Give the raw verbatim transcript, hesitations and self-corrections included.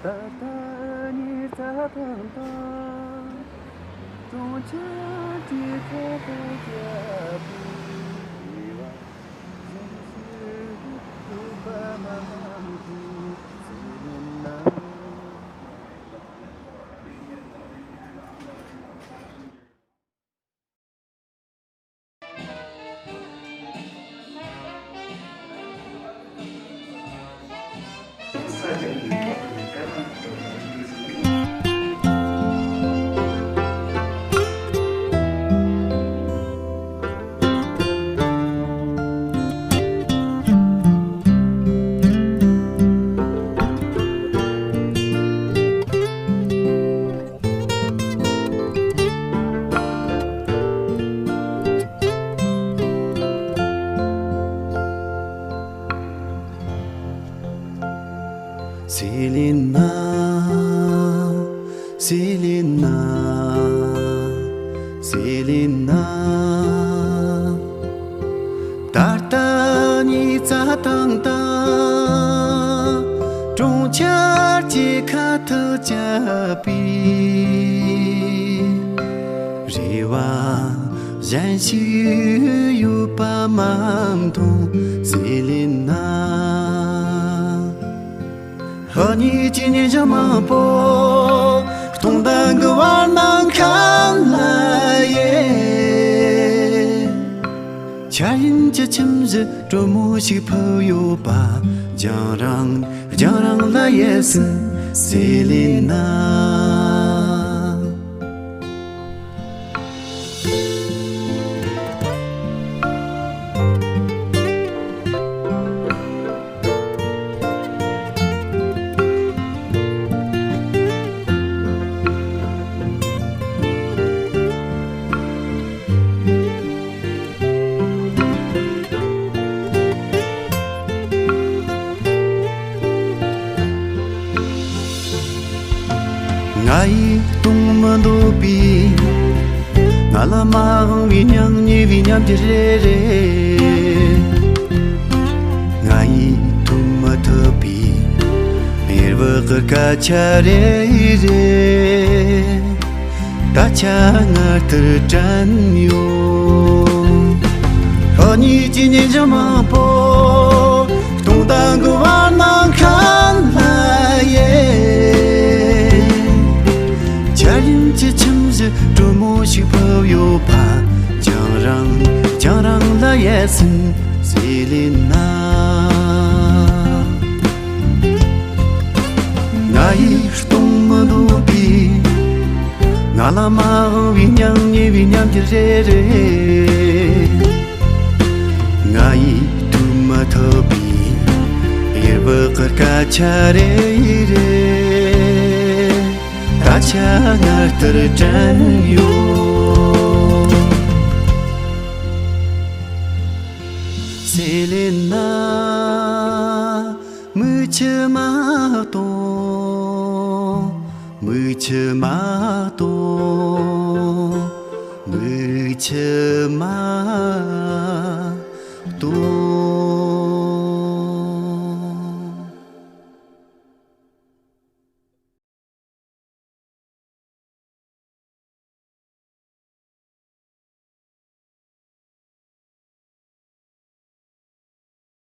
ད་ལྟ་ཉིད་རྩྭ་ཐང་དང་། གྲོང་ཁྱེར་གྱི་ཁ་ཐུག་རྒྱབ་པའི་རེ་བ་གཞན་ཞིག་ཡོད་པ་མ་མཐོང་ཟེར་ན། སི་ལི་ན། སི་ལི་ན། སི་ལི་ན། ད་ལྟ་ཉིད་རྩྭ་ཐང་དང་། གྲོང་ཁྱེར་གྱི་ཁ་ཐུག་རྒྱབ་པའི་རེ་བ་གཞན་ཞིག་ཡོད་པ་མ་མཐོང་ཟེར་ལེ་ན། ཧ་ཉིད་ཀྱི་ཉིན་ཞག་མང་པོ་སྟོང་ཟླ་གི་བར་སྣང་མཁན་ལ་ཡེ། འཆར་ཡན་གྱི་ཁྱིམ་གཞི་དྲོན་མོ་ཞིག་ཕུབ་ཡོད་པ། རྒྱང་རིང་རྒྱང་རིང་ལ་ཡལ་ཟིན་ཟེར་ལེ་ན། ང་ཡིས་གཏོང་མི་འདོད་པའི། ང་ལ་མ་དབང་བའི་མྱང་ཉེ་བའི་ཉམས་འགྱུར་རེ་རེ། ང་ཡིས་ཐོབ་མི་ཐུབ་པའི་གཡུར་བག་གི་སྐད་ཆ་རེ་རེ། ད་ཆ་ང་ལྟར་དྲན་ཡོད། ཁོ་གཉིས་ཀྱི་ཉིན་ཞག་མང་པོ་སྟོང་ཟླ་གི་བར་སྣང་མཁན་ལ་ཡེ། འཆར་ཡན་གྱི་ཁྱིམ་གཞི་དྲོན་མོ་ཞིག་ཕུབ་ཡོད་པ། རྒྱང་རིང་རྒྱང་རིང་ལ་ཡལ་ཟིན་ཟེར་ལེ་ན། ང་ཡིས་གཏོང་མི་འདོད་པའི། ང་ལ་མ་དབང་བའི་མྱང་ཉེ་བའི་ཉམས་འགྱུར་རེ་རེ། ང་ཡིས་ཐོབ་མི་ཐུབ་པའི་གཡུར་བག་གི་སྐད་ཆ་རེ་རེ། ད་ཆ་ང་ལྟར་དྲན་ཡོད། ཟེར་ལེ་ན། མིག་ཆུ་མ་གཏོང་། མིག་ཆུ་མ་གཏོང་། མིག་ཆུ་མ་གཏོང་།